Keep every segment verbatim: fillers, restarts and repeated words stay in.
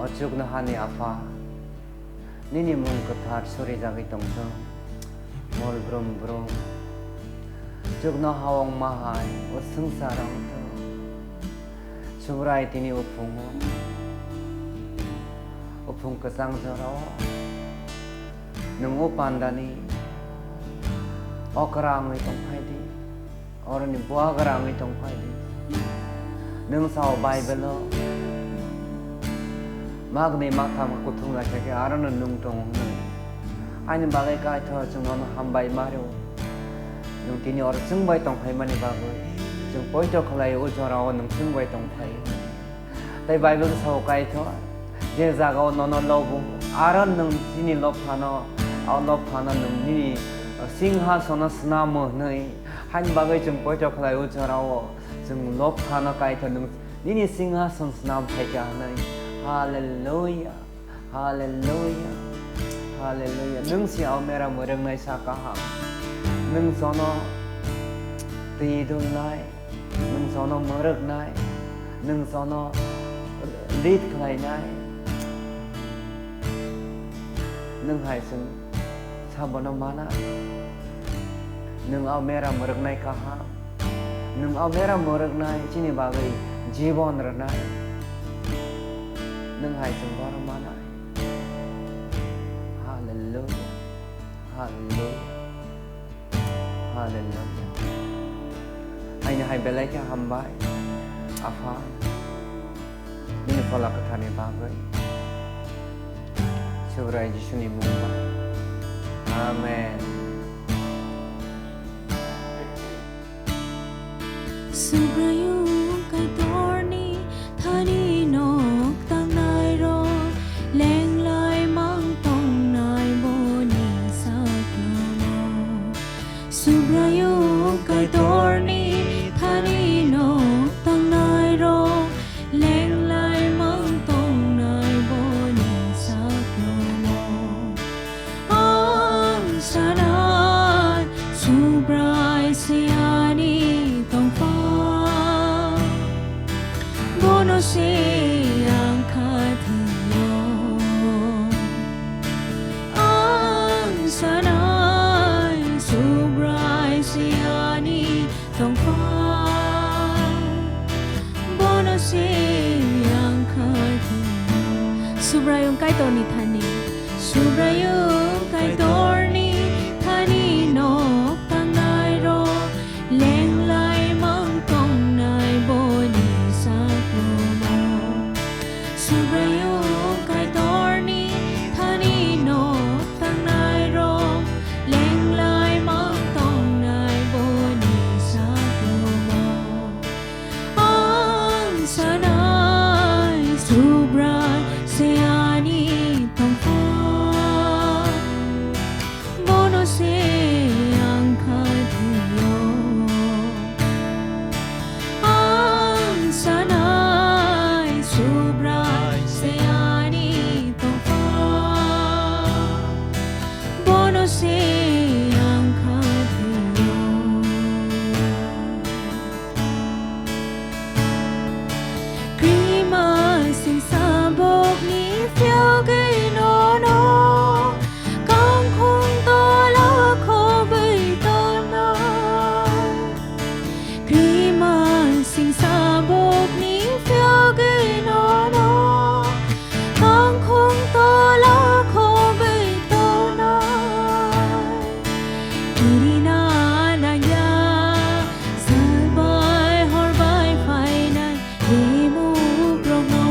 O chuknohani Apha, nini mung kwthar surijagwi tongthung, mol brum brum. Chuknoha wngma hai o swngchar wngthung. Subrai tini uphungo, uphung kwchang jorao nwng o pandani okra wngwi tongphai di. Oroni buagra wngwi tongphai di. Nwng sao Bible-o magni magtham kuthung lai khe arono nwng tongo hwnwi. Aini bagwi Kaitor chwng nono hambai ma rw. Nwng tini oro chwng bai tongphaimani bagwi chwng poito khlai o jorao nwng chwng bai tongphai. Tei Bible sao Kaitor, je jagao nono lobu, aro nwng chini lobphano, o lobphano nwng nini singhasono snamo hwnwi. Haini bagwi chwng poito khlai o jorao chwng lobphano Kaitor nwng nini singhason snam phaikha hwnwi. Hallelujah, hallelujah, hallelujah. Nwng si o mera mwrwknai sa kaham. Nwng jono twi dulnai, nwng jono mwrwknai, nwng jono lead khlainai. Nwng hai chwng sabono mana. Nwng o mera mwrwknai kaham. Nwng o mera mwrwknai chini bagwi jibon rwnai. Nwng hai chwng bono manai. Hallelujah. Hallelujah. Hallelujah. Haini hai belai khe hambai, Apha, nini Phola Kwtharni bagwi. Subrai Jisuni mung bai. Amen. Subraiyung Kaitorni thani nok tangnairok, lenglai mang tongnai boni saklono. Subraiyung Kaitorni thani nok tangnairok, lenglai mang tongnai boni saklono. Ang sanai Subrai se ani tongphai, bono se ang khathwio. Ang sanai Subrai se ani tongphai, bono se ang khathwio. Subraiyung Kaitorni thani. Subraiyung Kaitorni thani nok tangnairok, lenglai mang tongnai boni saklono. Subraiyung Kaitorni thani nok tangnairok, lenglai mang tongnai boni saklono. Ang sanai Subrai se ani tongphai, bono se ang khathwio. Ang sanai Subrai se ani tongphai, bono se ang khathwio. Krima singsa bokni phiyogwi nono kangkhung tola khobwi tongnai. Krima singsa bokni phiyogwi nono kangkhung tola khobwi tongnai. Kirina nangya, salbai horbai phainai, rimuk rokno.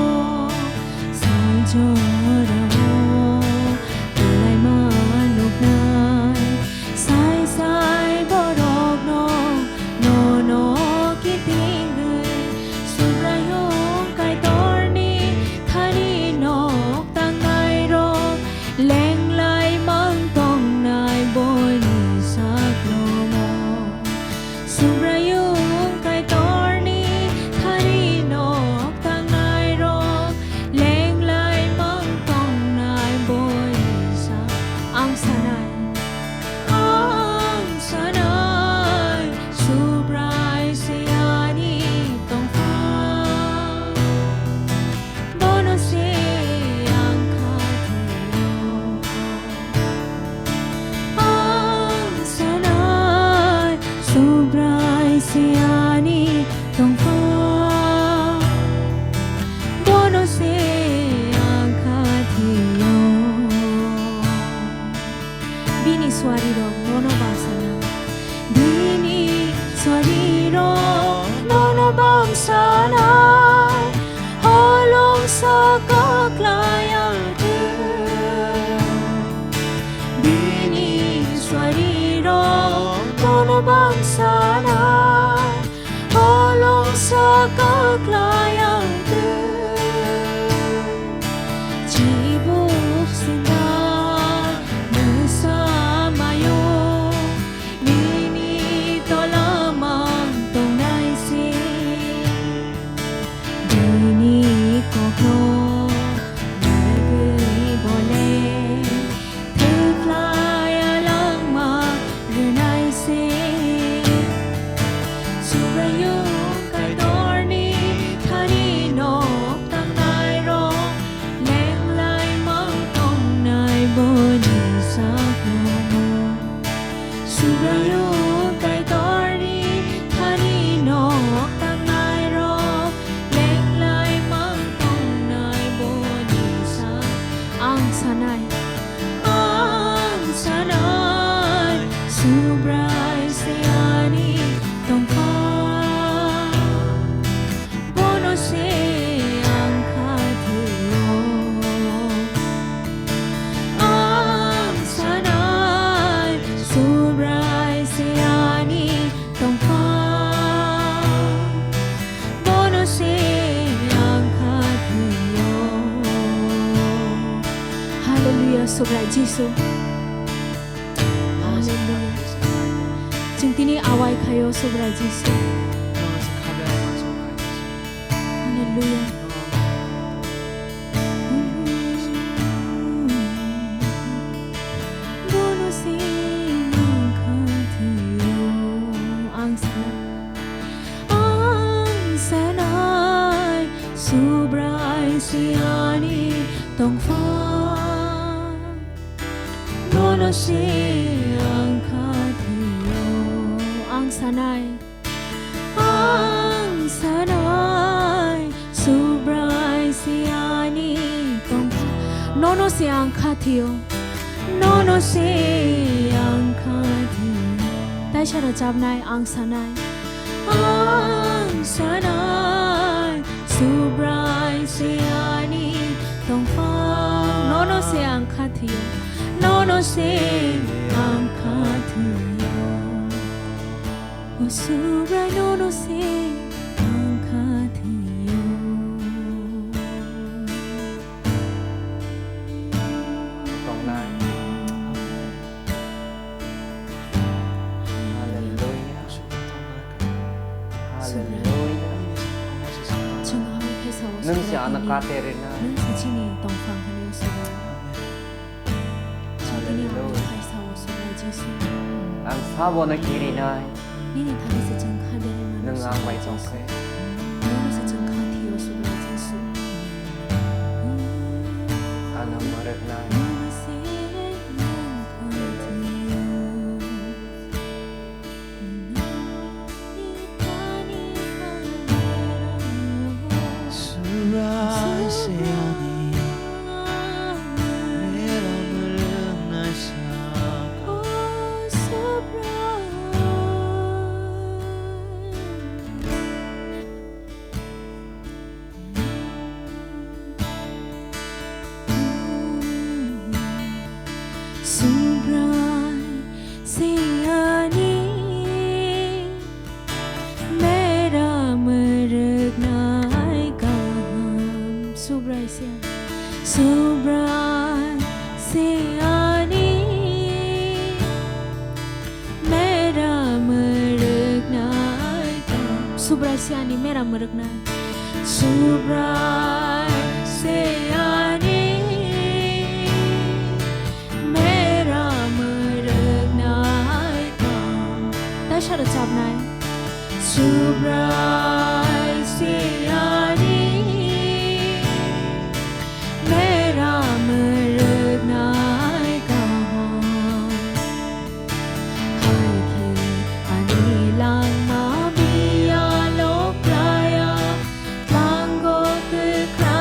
Bono se ang kha thwio. Bini suarirok bono bamsana. Bini suarirok bono bamsana. Holong saka klaya thwio. Bini suarirok bono bamsana. Holong saka klaya thwio. Chibuk sinda mwsa mayo, nini tola mang tongnai se. Bini kokno naiwi bole Thwkhlai alangma rwnai se. Subraiyung Kaitorni thani nok tangnairok lenglai mang tongnai boni sakomo. Subraiyung Kaitorni thani nok tangnairok lenglai mang tongnai boni sa ang sanai. Ang sanai, Subrai se ani tongphang, bono se ang kha thwio. Ang sanai, Subrai se ani tongphang, bono se ang kha thwio. Hallelujah, Subrai Jisu. Hallelujah. Chwng tini awai khaio, Subrai Jisu. Hallelujah. Bono se ang kha thwio. Ang sa Ang sanai, Subrai se ani tongphang, bono se ang kha thwio. Ang sanai, ang sanai, Subrai se ani tongphang, nono se ang kha thwio, nono se ang kha thwio. Taisa rwchapnai, ang sanai. Ang sanai, Subrai se ani tongphang. Nono se ang kha thwio, nono se ang kha thwio. O Subrai, nono se ang kha thwio. Tongnai. Hallelujah. Hallelujah. Chwng hai khe sao, Nwng se Subrai, ano tini kate rina. Nwng se chini tongphang hwnwi sao. Chwng tini ano Hallelujah. Hai sao, Subrai Jisu. Ang sabono kirinai. Nini thani se chwng kha derma Nwng ang bai tong khe. Nini se chwng kha thio, Subrai Jisu. Ano mwrwknai. Nini se ang kha thio. Subrai se ani mera mwrwknai sa. Subrai se ani mera mwrwknai kaham. Subrai se ani. Subrai se ani mera mwrwknai kaham. Subrai se ani mera mwrwknai. Subrai se ani mera mwrwknai kaham. Taisa rwchapnai. Subrai se ani mera mwrwknai kaham. Hai khe ani langma bialo klaya, tlango kwkra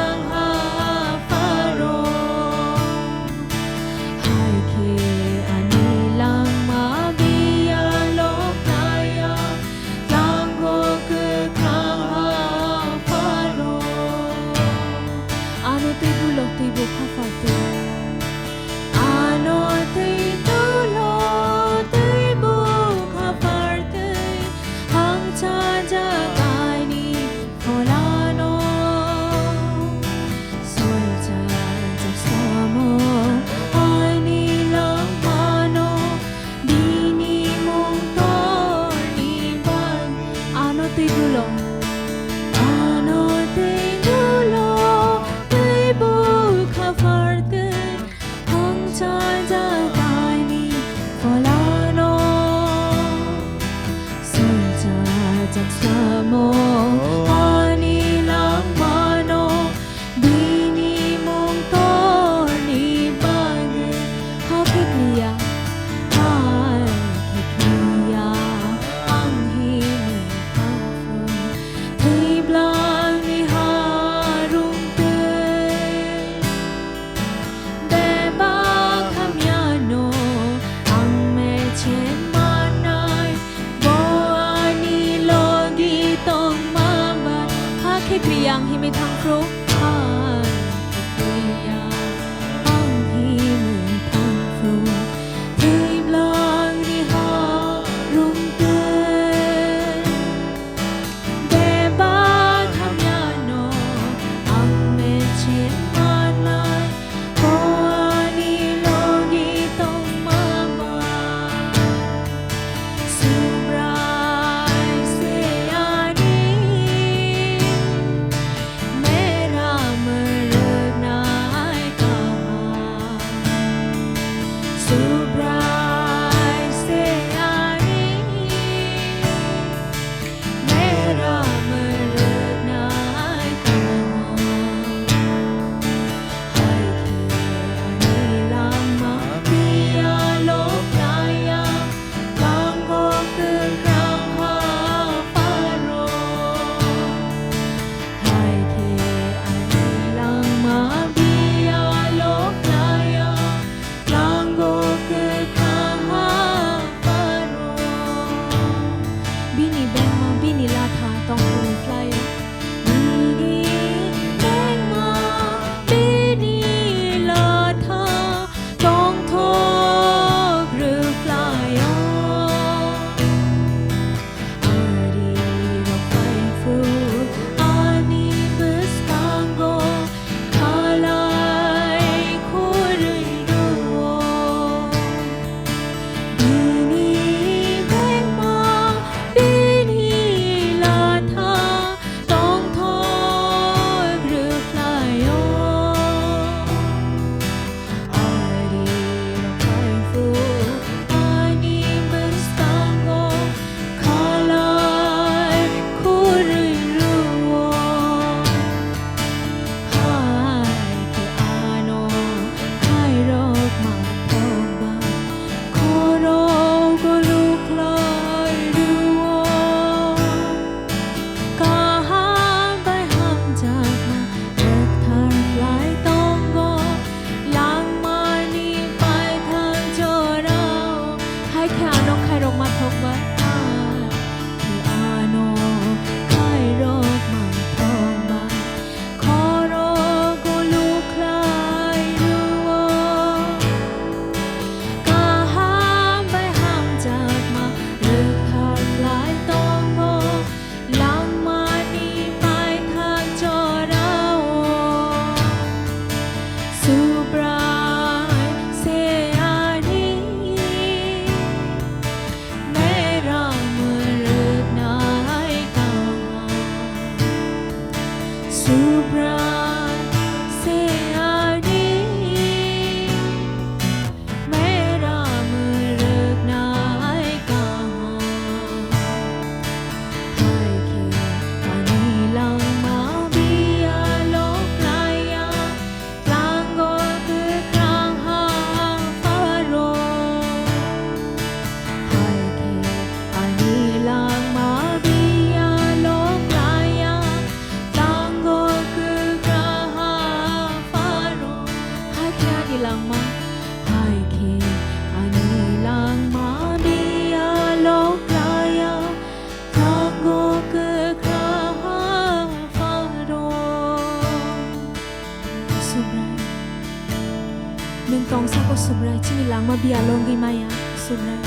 Nwng tongsa ko Subrai, chini langma biyalo wngwi maya Subrai.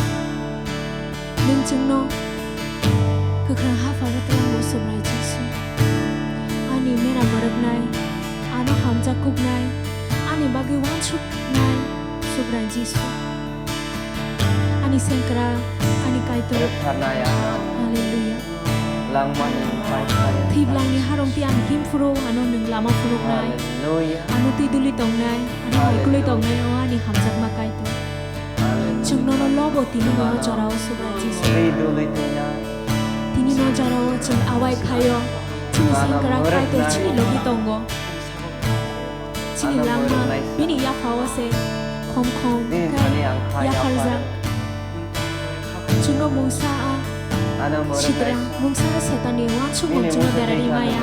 Nwng chwngno kwkhwrang hapharo twlango Subrai Jisu. Ani mera mwrwknai, ano hamjak kubnai, ani bagwi uansuknai Subrai Jisu. Ani sengkrak, ani Kaitor. Rwktharnai ano. Hallelujah. Langmani paithai. Thwiblangni harong tei ang him phuru ano nwng lama phunuknai. Hallelujah. Ano twi duli tongnai, ano haikwlwi tongnai, o ani hamjakma Kaitor. Hallelujah. Chwng nono lobo tini nono jorao Subrai Jisu. Twi duli tongnai. Tini no jorao chwng awai khaio. Chini sengkrak Kaitor chini logi tongo. Chini langma bini yaphao se khom khom khe yapharjak. Chwngno mungsa a sitra, mungsa a setani uansukmung chwngno berari maya.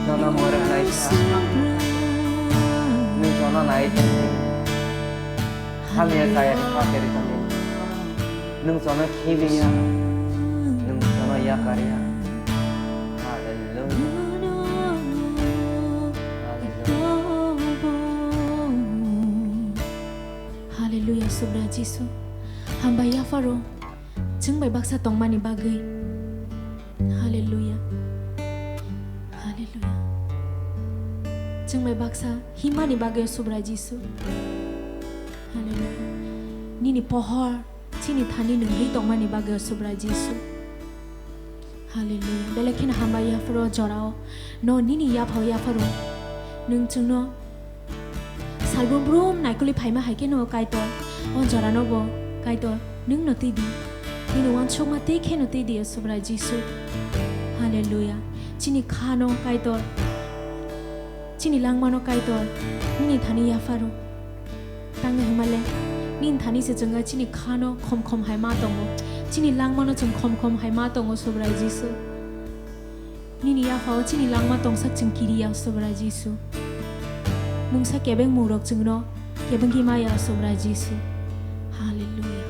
Jono mwrwknaisa. Nwng jono nai tongdi. Hamya kaya ni kha keri tongdi. Nwng jono khibiya. Nwng jono yakarya. Hallelujah. Hallelujah. Hallelujah, Subra Jisu. Hambai yapharo. Chwng bai baksa tongmani bagwi. Hallelujah. Hallelujah. Chwng bai baksa himani bagwi o Subrai Jisu. Hallelujah. Nini pohor, chini thani nwng ri tongmani bagwi o Subrai Jisu. Hallelujah. Belai kheno hambai yapharo jorao. No nini yaphao yapharo. Nwng chwngno Salbrum brum naikolwi phaima hai khe no Kaitor, o jorano bo Kaitor, nwng no twi di. Nini uansukma tei khe no twi di, o Subrai Jisu. Hallelujah. Chini kha no Kaitor, chini langma no Kaitor, nini thani yapharo. Tangwi hwnmale, nini thani se chwng chini kha no khom khom hai ma tongo. Chini langma no chwng khom khom hai ma tongo, Subrai Jisu. Nini yaphao chini langma tongsak chwng kiriya, Subrai Jisu. Mungsa kebengmungrok chwngno kebengwi maya, Subrai Jisu. Hallelujah.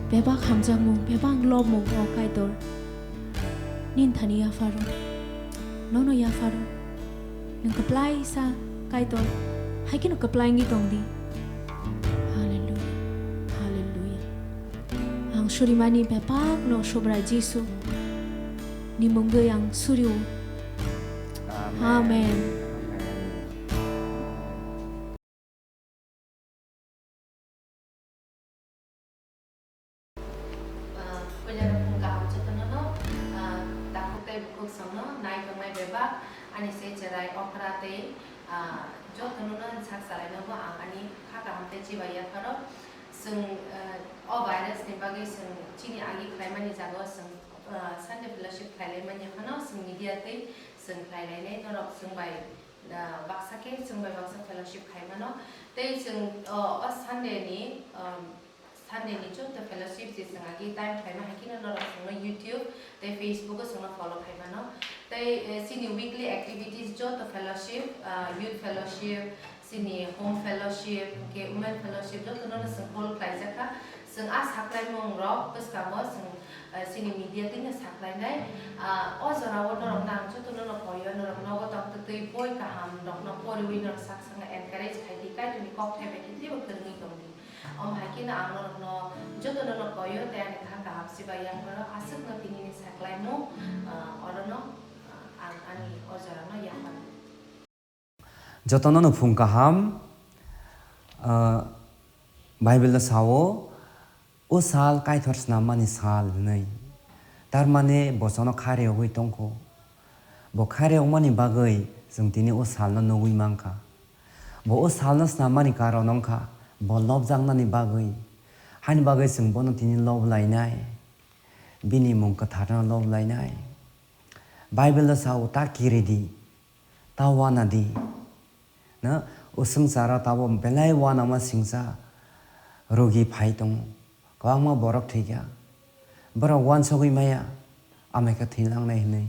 Bebak hamjakmung, bebak lobmung, o Kaitor. Nini thani yapharo. Nono yapharo. Nwng kwplaisa, Kaitor. Hai kheno kwplai wngwi tong di. Hallelujah. Hallelujah. Ang surimani bebak no Subrai Jisu ni mungwi ang surio. Amen. Amen. Ah, puila no phung kaham jotono no, ah, takhuk tei bukhuk songno nai tongnai bebak ani se cherai okra tei, ah, jotono no sak salai no bo ang ani kha kaham tei chibai yapharo. Chwng, eh, o virus ni bagwi chwng chini agi khlaimani jaga o chwng, eh, Sunday fellowship khlai lai manya phano chwng media tei chwng khlai lai nai norok chwng bai, eh, baksa khe chwng bai baksa fellowship khai mano. Tei chwng, o, o Sunday ni, um, Sunday ni joto fellowship je chwng agi time khlai ma hai kheno norok chwngno YouTube tei Facebook o chwngno follow khai mano. Tei, eh, chini weekly activities joto fellowship, ah, youth fellowship, chini home fellowship, hwnkhe women fellowship jotono no chwng hold khlaijak kha. Chwng a saklaimung rok bwskango chwng, eh, chini media twino saklainai. Ah, o jorao norokno ang jotono no koyo, norok nogo tongtwtwi boi kaham rokno poriwi norok sak sakno encourage khai di, Kaitorni kokthai bai khe teibo kwrwngwi tong di. Omo hai kheno ang norokno jotono no koyo tei ani kha kaham chibai yapharo aswkno tinini saklaimung, ah, orono, ah, ang ani o jorano yaphar. Jotono no phung kaham, ah, Bible o sao, o sal Kaitor snammani sal hwnwi. Tar mane bo chono kha reyogwi tongkho. Bo kha reyokmani bagwi chwng tini o salno nugwi mankha. Bo o salno snammani karon wngkha bo lobjaknani bagwi. Haini bagwi chwng bono tini loblainai, bini mung kwtharno loblainai. Bible o sao, ta kiridi. Ta uanadi. Na, o swngcharo tabuk belai uanama singcha rogi phai tongo. Kwbangma borok thwikha. Borok uansugwi maya, amai khe thwi langnai hwnwi.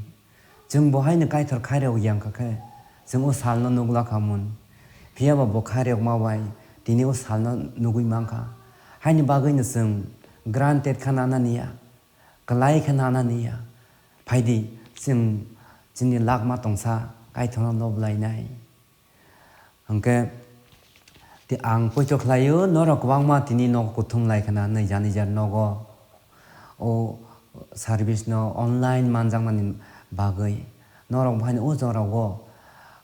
Chwng bo haino Kaitor khairok yang kha khe, chwng o salno nukla kha mun. Phiya ba bo khairokma bai tini o salno nugwi mankha. Haini bagwino chwng granted kha nanani ya. Kwlai khe nanani ya. Phaidi, chwng chini lakma tongsa Kaitorno lob lainai. Hwnkhe, ti ang poito khlaio, norok kwbangma tini nogo kuthum lai khna, nijani jar nogo. O service no online manjakmani bagwi. Norok bahaino o jorao,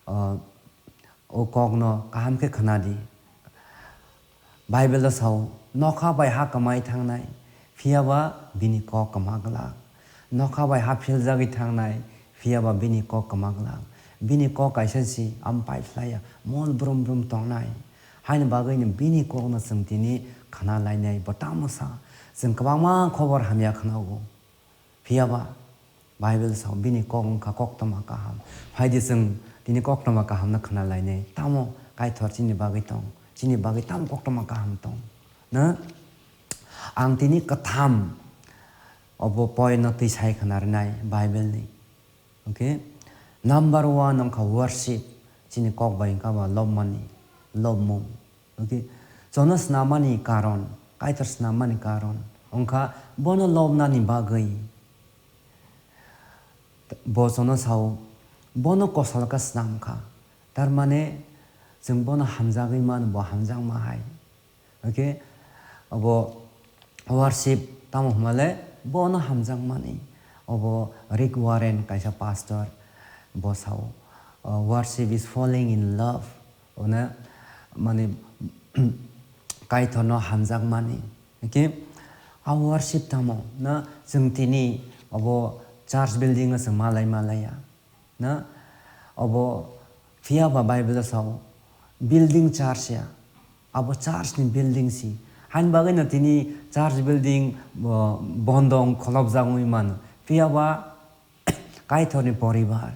o, o kokno kaham khe khna di. Bible o sao, "Nokha bai ha kwmai thangnai, phiya ba bini kok kwma glak. Nokha bai ha philjagwi thangnai, phiya ba bini kok kwma glak." Bini kok kaisa si, am pai phlaiya, mol brum brum tongnai. Haini bagwino bini kokno chwng tini khna lainai, bo tamo sa. Chwng kwbangma khobor hamya khnago. Phiya ba, Bible sao, "Bini kok wngkha koktwma kaham." Phai di, chwng tini koktwma kahamno khna lainai. Tamo Kaitor chini bagwi tong, chini bagwi tamo koktwma kaham tong. Na? Ang tini kwtham obo point no twi sai khna rwnai Bible ni. Okay? Number one wngkha worship. Chini kok bai wngkha ba lobmani, lobmung. Okay? Jono snamani karon, Kaitor snamani karon wngkha bono lobnani bagwi. Bo jono sao, bono kosol khe snam kha. Tar mane, chwng bono hamjagwi mano, bo hamjakma hai. Okay? Obo worship tamo hwnmale, bono hamjakmani. Obo Rick Warren, kaisa pastor, bo sao, uh, "Worship is falling in love." Ono, mane, Kaitorno hamjakmani. Hwnkhe, a worship tamo na chwng tini obo church building o chwng malai malaiya. Na obo phiya ba Bible o sao building church ya. Abo church ni building si. Haini bagwi no tini church building, bo, bondo wng kholopjak wngwi mano. Phiya ba Kaitor ni poribar.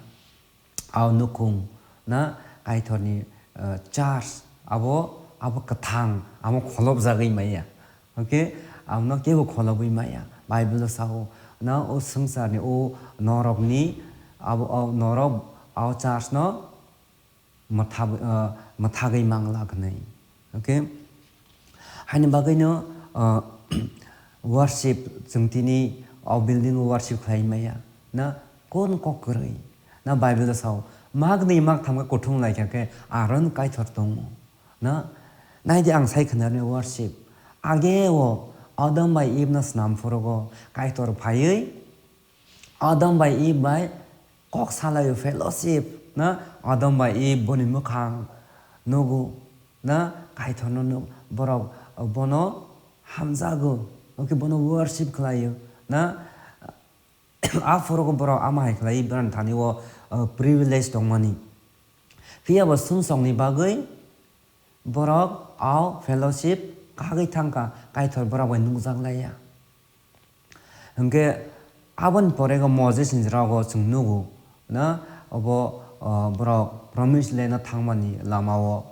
Ao nukhung na Kaitorni, eh, church, abo, abo kwthang, amo kholopjagwi maya. Okay, abono kebo kholobwi maya. Bible o sao, na o swngcharni o norokni, abo, o norok, ao church no mwthab-, eh, mwthagwi manglak hwnwi. Okay? Haini bagwino, uh, worship, chwng tini o building o worship khlai maya. Na kon kok kwrwi. Na Bible o sao, "Mak nwi mak tham khe kuthum lai kha khe aron Kaitor tongo." Na, naidi ang sai khwnarni worship. Age o Adam bai Eve no snam phuru go Kaitor phaiwi Adam bai Eve bai kok salaio, fellowship, na? Adam bai Eve boni mwkhang nugo, na? Kaitorno nuk-, borok bono hamjago, oke, bono worship khlaio, na? Aphuru borok ama hai khlai, borokni thani o, uh, privilege tongmani. Phiya bo sumsokni bagwi borok ao fellowship kagwi thangkha, Kaitor borok bai nukjak laiya. Hwnkhe aboni pore go Moses ni jora go chwng nugo, na, obo, o, borok promise land o thangmani lama o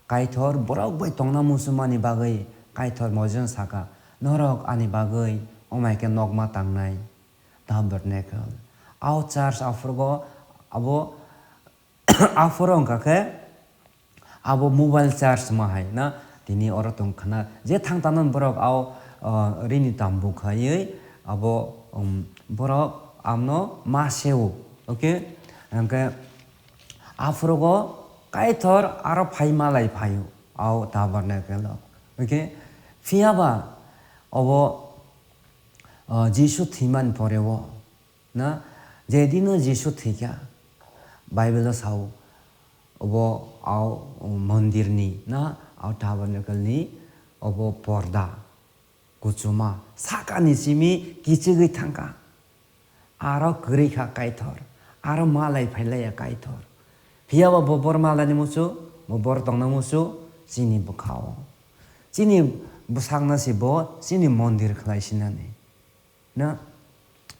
Kaitor borok bai tongna muchungmani bagwi Kaitor Moses no saka, "Norok ani bagwi omai khe nokma tangnai, tabernacle." Ao church aphuru go abo Aphuru wngkha khe abo mobile charge ma hai na tini oro tong khna. Je thang tangno borok ao, o, rini tambu khaiwi abo, um, borok amno ma seo. Okay? Hwnkhe aphuru go Kaitor aro phai malai phaio ao tabernacle o. Okay? Phiya ba obo, o, Jisu thwimani pore o Na, jedino Jisu thwikha, Bible o sao, obo ao mondirni, na, ao tabernacle ni obo porda, kuchuma, sakani simi kichigwi thangkha. Aro kwrwi kha Kaitor, aro malai phailaiya Kaitor. Phiyaba bo bor malani musu, bo bor tongna musu, chini bwkhao. Chini bwsakno se bo, chini mondir khlai sinani. Na,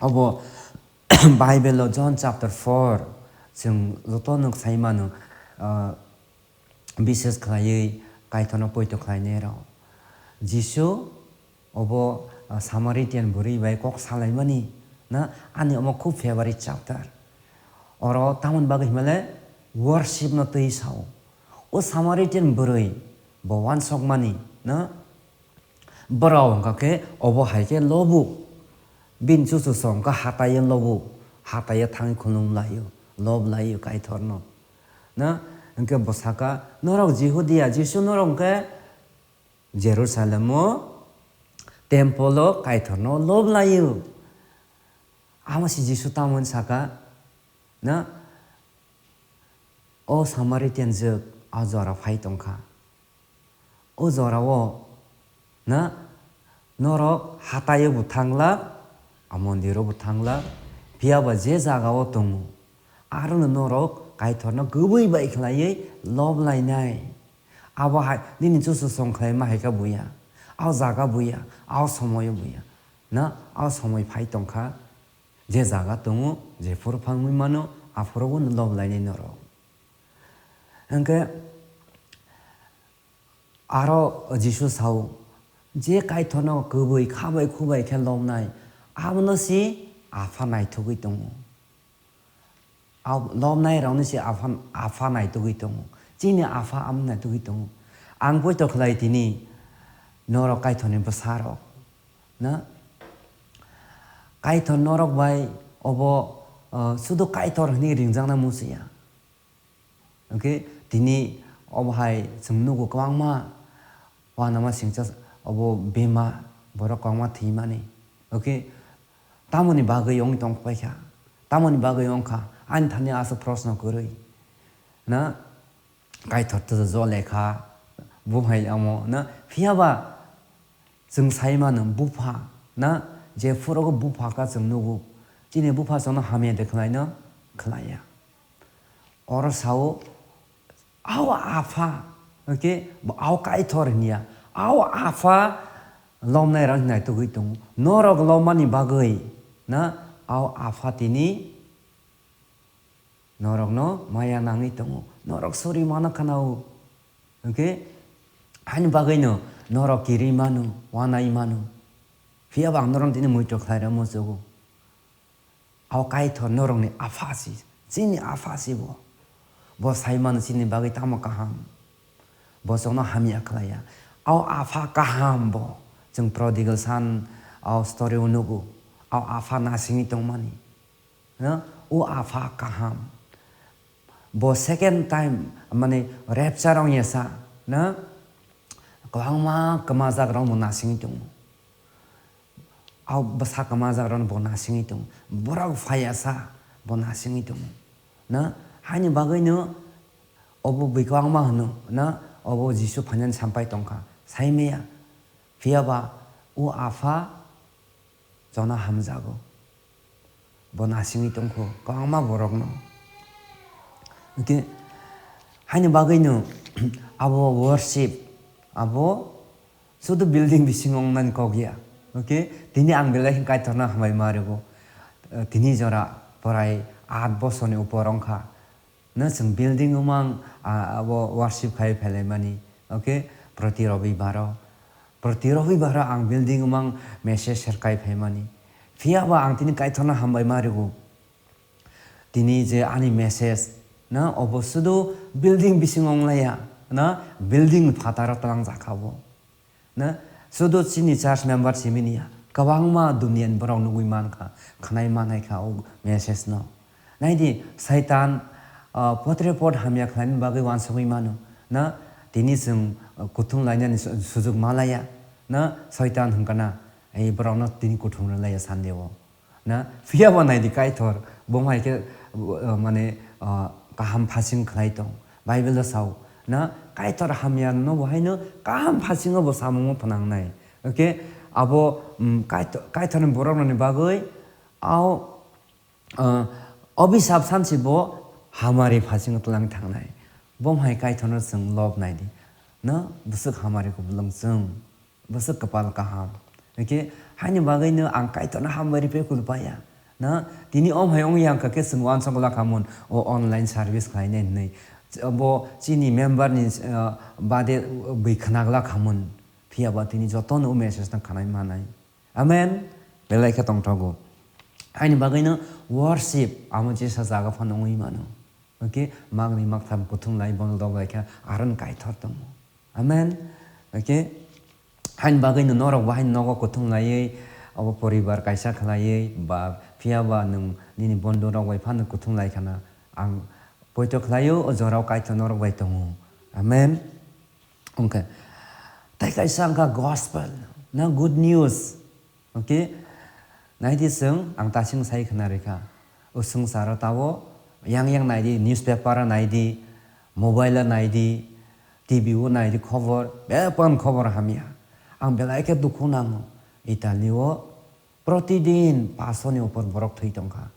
obo Bible o John chapter four, chwng joto nuk sai mano, ah, bises khlaiwi Kaitorno poito khlainai rok. Jisu obo, ah, Samaritan bwrwi bai kok salaimani, na, ani omo khub favorite chapter. Oro tamoni bagwi himale worship no twi sao. O Samaritan bwrwi bo wansokmani, na, Borok wngkha khe obo hai khe lobu. Bini chuchusong wngkha hataio lobu, hataio thangwi khulum laio. Lob lai-o Kaitorno. Na, hwnkhe bo saka, "Norok Jihudia, Jisu norok hwnkhe Jerusalemo tempolo Kaitorno lob lai-o." Amo se Jisu tamo hwn saka, na, "O Samaritan jwk a jora phai tongkha. O jorao, na, norok hataio bo thanglak, a mondiro bo thanglak, phiya ba je jagao tongo, arono norok Kaitorno kwbwi bai khlaiwi lob lainai." Abo hai nini chuchusong khlaima hai kha buya, a jaga buya, a somoyo buya, na, a somoi phai tongkha, je jaga tongo, jephuru phangwi mano, aphuru bo lob lainai norok. Hwnkhe aro Jisu sao, "Je Kaitorno kwbwi khabai khubai khe lobnai, abono se Apha naithogwi tongo." Ab-, lobnai rokni se Apha, Apha naitugwi tongo. Chini Apha amo naitugwi tongo. Ang poito khlai tini norok Kaitorni bwsarok, na? Kaitor norok bai obo, uh, sudu Kaitor hwnwi ringjakna muchaya. Hwnkhe tini obo hai chwng nugo kwbangma uanama singcha obo bema borok kwbangma thwimani. Hwnkhe tamoni bagwi wng tong paikha? Tamoni bagwi wngkha? Ani thani aswk proshno kwrwi. Na, Kaitor tei jo lekha, bo hai amo, na, phiya ba chwng sai mano, bupha, na, je phuru bupha kha chwng nugo, chini bupha chwngno hamya de khlaino khlaiya. Oro sao, "Ao Apha," hwnkhe bo ao Kaitor hwnya, "Ao Apha lomnai rok naitugwi tongo, norok lomani bagwi, na, ao Apha tini norokno maya nangwi tongo, norok suri mano khna-o." Hwnkhe haini bagwino norok kirwi mano, uanai mano. Phiya ba ang norokno tini muitok khlai rw muchugo. Ao Kaitor norokni Apha si, chini Apha si bo. Bo sai mano chini bagwi tamo kaham. Bo chwngno hamya khlaiya. Ao Apha kaham bo. Chwng prodigal son, ao story o nugo. Ao Apha nasingwi tongmani. Na? O Apha kaham. Bo second time, mane, rapture ongya sa, na? Kwbangma kwmajak rok bo nasingwi tongo. Ao bwsa kwmajak rok bo nasingwi tongo. Borok phaiya sa, bo nasingwi tongo. Na? Haini bagwino obo bui kwbangma hwno, na? Obo Jisu phainani sampai tongkha. Saimaya. Phiya ba o Apha jono hamjago. Bo nasingwi tongkho kwbangma borokno. Hwnkhe haini bagwino abo worship, abo sudu building bisingo wngnani kok ya. Hwnkhe tini ang belai khe Kaitorno hambai ma rwgo. Tini jora prai aat bosorni upor wngkha. No chwng building o mang, ah, abo worship khai phelaimani, okay? Proti Robibaro, proti Robibaro ang building o mang message share khai phaimani. Phiya ba ang tini Kaitorno hambai ma rwgo. Tini je ani message, na, obo sudu building bisingo wnglaiya, na, building phataro twlangjak kha bo. Na, sudu chini church member simi niya, kwbangma duniani borok nugwi mankha, khwnai manai kha o message no. Naidi, Saitan, ah, potre pot hamya khlaini bagwi uansugwi mano. Na, tini chwng, ah, kuthum lainani su-, sujuk malaya. Na, Saitan hwnkha na, ei borokno tini kuthum rwlaiya Sunday o. Na, phiya bo naidi Kaitor, bo hai khe, uh, mane, uh, kaham phasing khlai tong. Bible o sao, na, Kaitor hamya no bo haino kaham phasingo bo samungo phnangnai. Okay, abo, um, Kaitor, Kaitorni borok rokni bagwi, ao, uh, obisap sansi bo hamari phasingo twlang thangnai. Bo hai Kaitorno chwng lob naidi. Na, bwswk hamari kublwng chwng. Bwswk kwpal kaham. Hwnkhe haini bagwino ang Kaitorno hambai rwphi kul paya. Na, tini om hai wngya wngkha khe chwng uansukla khamon, o online service khlainai hwnwi. Bo chini member ni, ah, bade bwi khwnagla khamon. Phiya ba tini jotono o message no khwnai manai. Amen. Belai khe tongthogo. Haini bagwino worship amo jesa jaga phano wngwi mano. Hwnkhe magni maktham kuthum lai bono dok lai khe aron Kaitor tongo. Amen. Hwnkhe haini bagwino norok bo haini nogo kuthum laiwi, obo poribar kaisa khlaiwi, ba phiya ba nwng nini bondhu rok bai phano kuthum lai khana, Ang poito khlaio, o jorao Kaitor norok bai tongo. Amen. Wngkha. Tei kaisa wngkha gospel, na good news. Okay? Naidi chwng, ang tasing sai khna rikha. O swngcharo tabo yang yang naidi, newspaper o naidi, mobile o naidi, T V o naidi khobor, bebak khobor hamya. Ang belai khe dukhu nango. Italy o protidin paanch sho ni upor borok thwi tongkha.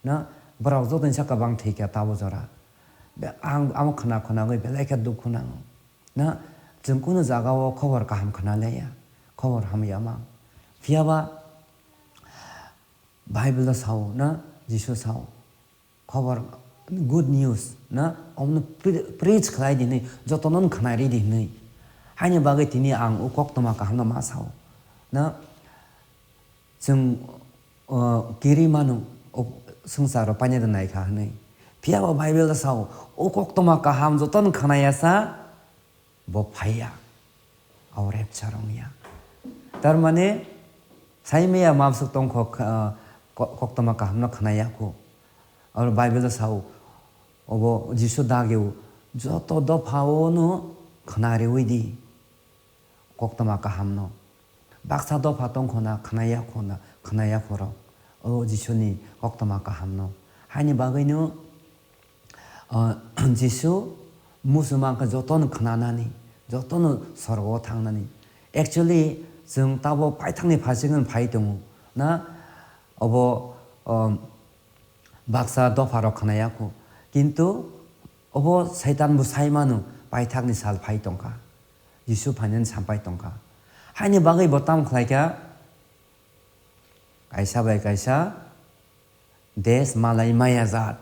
Na, borok jotono sa kwbang thwi kha tabo jora. Be-, ang amo khna khna wngwi belai khe dukhu nango. Na, chwng kunu jaga o khobor kaham khna laiya, khobor hamya ma. Phiya ba Bible o sao, na, Jisu sao, khobor, good news, na, omno pre-, preach khlai di hinwi, jotono khna ri di hinwi. Haini bagwi tini ang o koktwma kahamno ma sao. Na, chwng, o, kiri mano, o swngcharo painani naikha hinwi. Phiya ba Bible o sao, o koktwma kaham jotono khnaya sa, bo phaiya, o rapture wngya. Tar mane, sai maya mamsuk tongkho kha-, ko-, koktwma kahamno khnaya kho. Aro Bible o sao, obo Jisu dageo, joto dopha o no khna rewi di koktwma kahamno. Baksa dopha tongkho na khnaya kho na, khnaya kho rok. O Jisuni koktwma kahamno. Haini bagwino, o, Jisu muchuma khe jotono khnanani, jotono sorgo thangnani. Actually, chwng tabo paithakni phasingno phai tongo. Na, obo, o, baksa dopha rok khnaya kho. Kintu obo Saitan bo sai mano, paithakni sal phai tongkha. Jisu phainani sampai tongkha. Haini bagwi bo tamo khlai kha? Kaisa bai kaisa desh malai maya jat.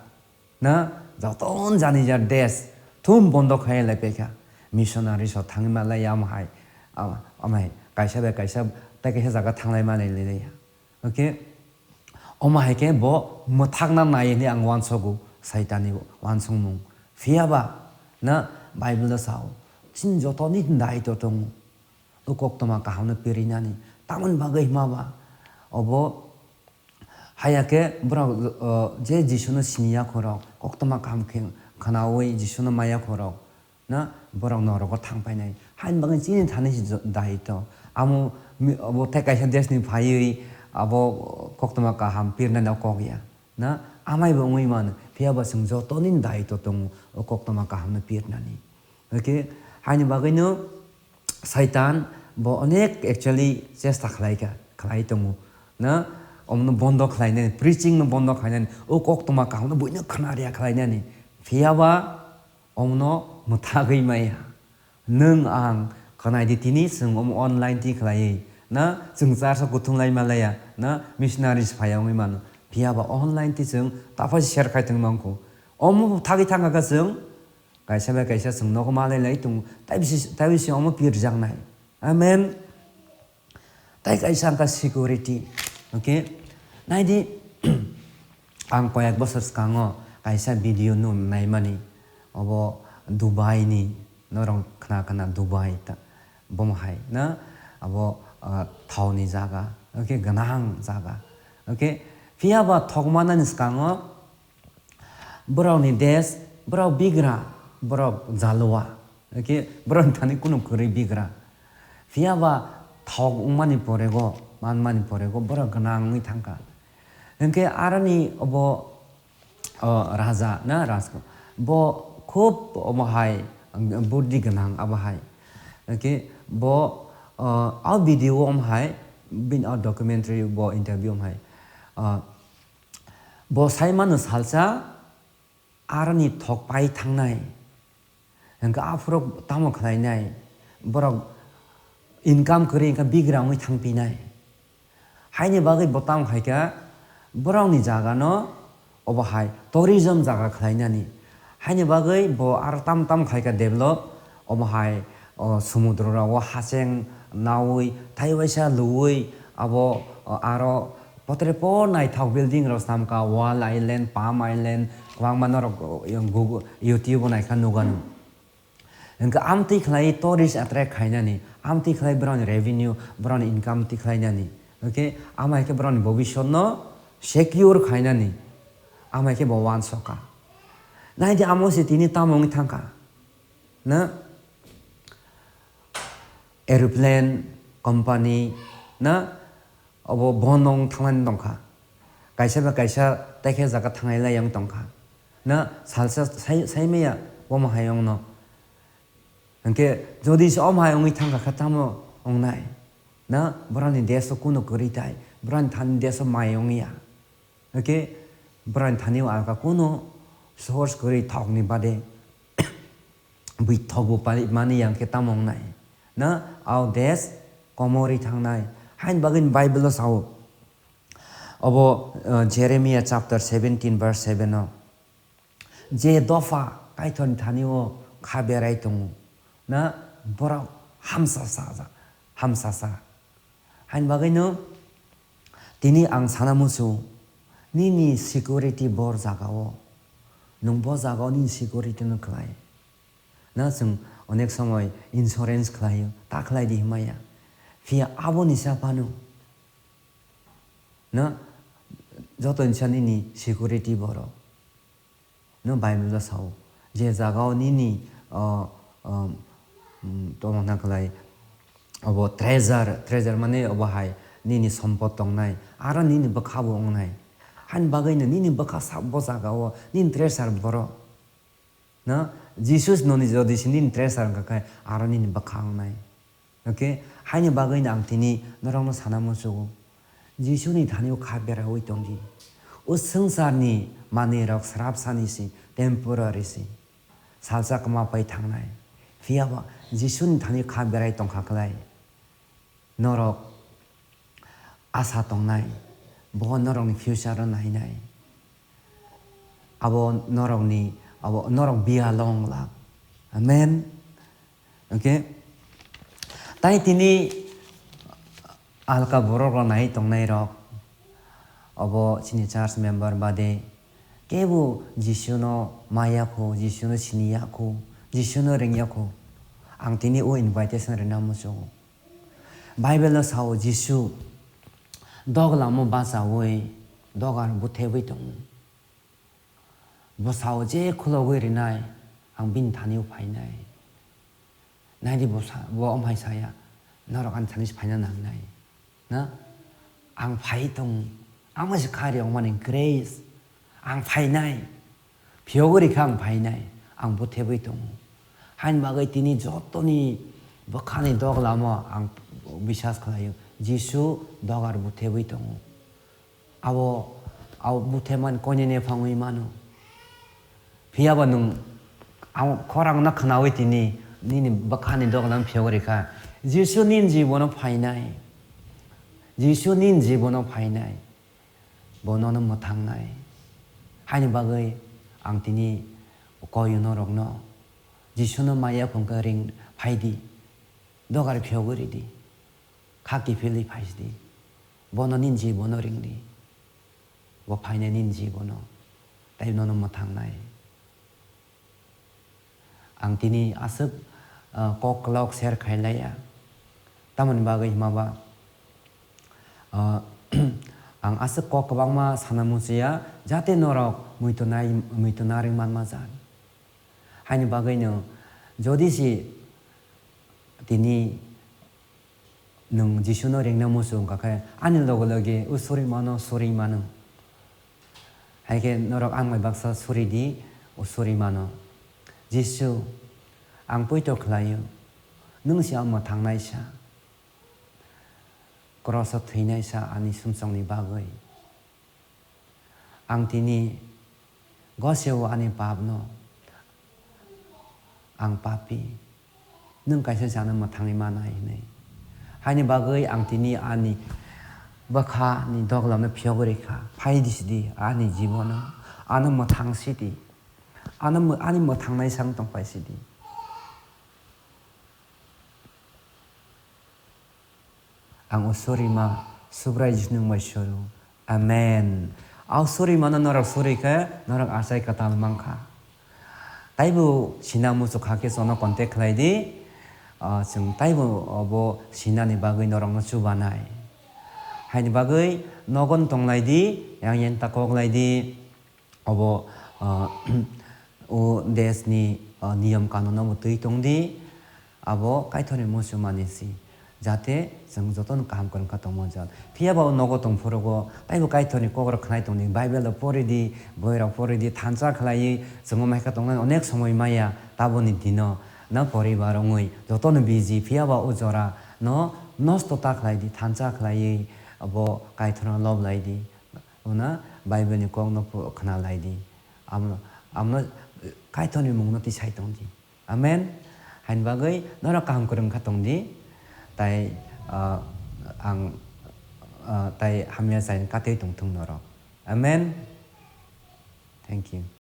Na, joton jani jat desh thum bondo khai lai paikha. Missionary so thangwi malai ya omo hai. Am-, omo hai kaisa bai kaisa tei kaisa jaga thanglai manai lai ya. Okay? Omo hai khe bo mwthakna nai hwnwi ang uansogo, Saitani uansukmung. Phiya ba, na, Bible o sao, chini jotoni daito tongo. O koktwma kahamno pirinani. Tamoni bagwi hima ba, obo haya khe borok, o, je Jisuno siniya khorok, koktwma kaham khe khnaui Jisuno maya khorok, na, borok norogo thang painai. Haini bagwi chini thani si jo-, daito. Amo mi-, obo tei kaisa deshni phaiwi abo koktwma kaham pirnani o kok ya. Na, amai bo wngwi mano. Phiya ba chwng jotoni daito tongo o koktwma kahamno pirnani. Okay, haini bagwino Saitan bo onek actually chesta khlai kha, khlai tongo. Na, omno bondo khlainani, preaching no bondo khlainani, o koktwma kahamno buino khna ria khlainani. Phiya ba omno mwthagwi maya. Nwng ang khnai di tini chwng omo online ti khlaiwi. Na, chwng church o kuthum lai malaya. Na, missionaries phai wngwi mano. Phiya ba online ti chwng taphai share khai tongwi mankho. Omo thagwi thangkha khe chwng kaisa bai kaisa chwng nogo malai lai tongo. Tai bisi, tai bisi omo pirjaknai. Amen. Tai kaisa wngkha security. Okay? Naidi, ang koyak bosor swkango kaisa video no naimani. Obo Dubai ni, norok khna khna Dubai ta, bomo hai na, abo, ah, thao ni jaga. Okay, gwnang jaga. Okay, phiya ba thok manani swkango, borokni desh, borok bigra, borok jalua. Hwnkhe borokni thani kunu kwrwi bigra. Phiya ba thok wngmani porego, manmani porego borok gwnang wngwi thangkha. Hwnkhe aroni obo, o, raja na rajku-, bo khub omo hai buddi gwnang abo hai. Hwnkhe bo, o, a video o omo hai bini o documentary bo interview omo hai, o, Bo sai mano salsa aroni thok pai thangnai. Hwnkhe aphuru tamo khlainai? Borok income kwrwi wngkha bigra wngwi thangpinai. Haini bagwi bo tamo khaikha borokni jagano obo hai tourism jaga khlainani. Haini bagwi bo aro tamo tamo khaikha develop omo hai o, sumudro rogo hacheng naui, thai waisa luui, abo, o, aro potre por naithok building rok samka, Wall Island, Palm Island, kwbangma norok, o, Google, YouTube o naikha nugano. Hwnkhe amtwi khlai tourist attract khainani, amtwi khlai borokni revenue, borokni income twi khlainani. Hwnkhe ama hai khe borokni bobiswt no secure khainani, ama hai khe bo uansukha. Nai di amo se tini tamo wngwi thangkha. Na? Aeroplane, company, na? Obo bono wng thanglani tongkha. Kaisa ba kaisa taikhe jaga thanglai lai wng tongkha. Na? Salsa sai, sai maya omo hai wngno. Hwnkhe jodi se omo hai wngwi thangkha khe tamo wngnai? Na? Borokni desh o kuno kwrwi tai, borokni thani desh o mai wngya. Hwnkhe borokni thani o alka kuno source kwrwi thokni bade bui thokbo pali mani yang khe tamo wngnai? Na? Ao desh komorwi thangnai. Haini bagwi Bible o sao. Obo, uh, Jeremiah chapter seventeen verse seven o. Je dopha Kaitorni thani o kha berai tongo, na borok hamsasa, hamsasa. Haini bagwino tini ang sana muchungo, nini security bor jaga o, nwng bo jaga o nini security no khlai. Na chwng onek somoi insurance khlaio, ta khlai di hwnmaya. Phiya aboni sa phano, na jotoni sa nini security borok. No Bible o sao, je jaga o nini, o, o, mm, tongma hwnna khlai, obo treasure, treasure mane obo hai nini sompot tongnai, aro nini bwkha bo wngnai. Haini bagwino nini bwkha sak bo jaga o nini treasure borok. No, Jesus noni jodi se nini treasure wngkha khe aro nini bwkha wngnai. Okay, haini bagwino ang tini norokno sana muchungo. Jisuni thani o kha beraui tongdi. O swngcharni manwirok srapsani se, temporary se. Salsa kwma pai thangnai. Phiya ba Jisuni thani kha berai tongkha khlai. Norok asa tongnai. Bo norokni future o nainai. Abo norokni, abo norok biya long lak. Amen. Okay. Tai tini alka borok rok nai tongnai rok, obo chini church member bade kebo Jisu no maya kho, Jisu no sini ya kho, Jisu no ring ya kho. Ang tini o invitation rina muchungo. Bible no sao Jisu dog lamo bachaui dogar buthebui tongo. Bo sao je khulogwi rinai, ang bini thani o phainai. Naidi bo sa, bo omhai saya, norok ani thani se phaina nangnai. Na? Ang phai tong, ang se khari ongmani grace. Ang phainai. Phiyogwi rikha ang phainai. Ang buthebwi tongo. Haini bagwi tini jotoni bwkhani dog lamo ang bisas khlaio. Jisu dogar buthebwi tongo. Abo, abo buthemani koinene phangwi mano. Phiya ba nwng ang khorang no khwnawi tini nini bwkhani doglam phiyogwi rikha. Jisu nini jibono phainai. Jisu nini jibono phainai. Bo nono mwthangnai. Haini bagwi ang tini koyo norokno Jisuno maya phungkha ring phaidi. Dogar phiyogwi ridi. Kha kiphilwi phaisidi. Bono nini jibono ringdi. Bo phainai nini jibono. Tai nono mwthangnai. Ang tini aswk, ah, kok kwlok share khailaiya. Tamoni bagwi hima ba, ah, ang aswk kok kwbangma sana muchaya, jate norok muitu nai, muitu narwi manma jan. Haini bagwino jodi se tini nwng Jisuno ringna muchung wngkha khe, ani loge loge o suri mano, suri mano. Hai khe norok ang bai baksa suri di, o suri mano. Jisu, ang poito khlaio, nwng se ang mwthangnaisa, kroso thwinaisa ani sumsokni bagwi. Ang tini goseo ani papno, ang papi, nwng kaisa se ano mwthangwi manai hwnwi. Haini bagwi ang tini ani bwkhani doglamno phiyogwi rikha. Phai di sidi ani jibono, ano mwthang sidi, ano mw-, ani mwthangnai sang tongpai sidi. Ang o surima Subrai Jisung bai suru. Amen. Au surimano norok suri khe norok achai kwtal mankha. Taibo sina muchuk kha khe chwngno contact khlai di. Ah, chwng taibo obo sinani bagwi norokno chubanai. Haini bagwi nogon tonglai di, yang yen ta kok lai di. Obo, ah, O desni, o, niyom kanunno bo twi tong di, abo Kaitorni muchungmani si, jate chwng jotono kaham kwrwng kha tongma jat. Phiya ba o nogo tong phuru bo taibo Kaitorni kokrok khnai tong di, Bible rok pori di, boi rok pori di, thansa khlaiwi chwng o mai kha tongnani onek somoi maya, taboni dino na poribar wngwi jotono busy, phiya ba o jora no nosto ta khlai di, thansa khlaiwi abo Kaitorno lob lai di. Wngna Bible ni kok no pho-, khna lai di. Amno, amno, eh, Kaitorni mungno tisai tong di. Amen. Hain bagwi norok kaham kwrwng kha tong di. Tai, ah, ang, ah, tai hamya sai katwi tong thung norok. Amen. Thank you.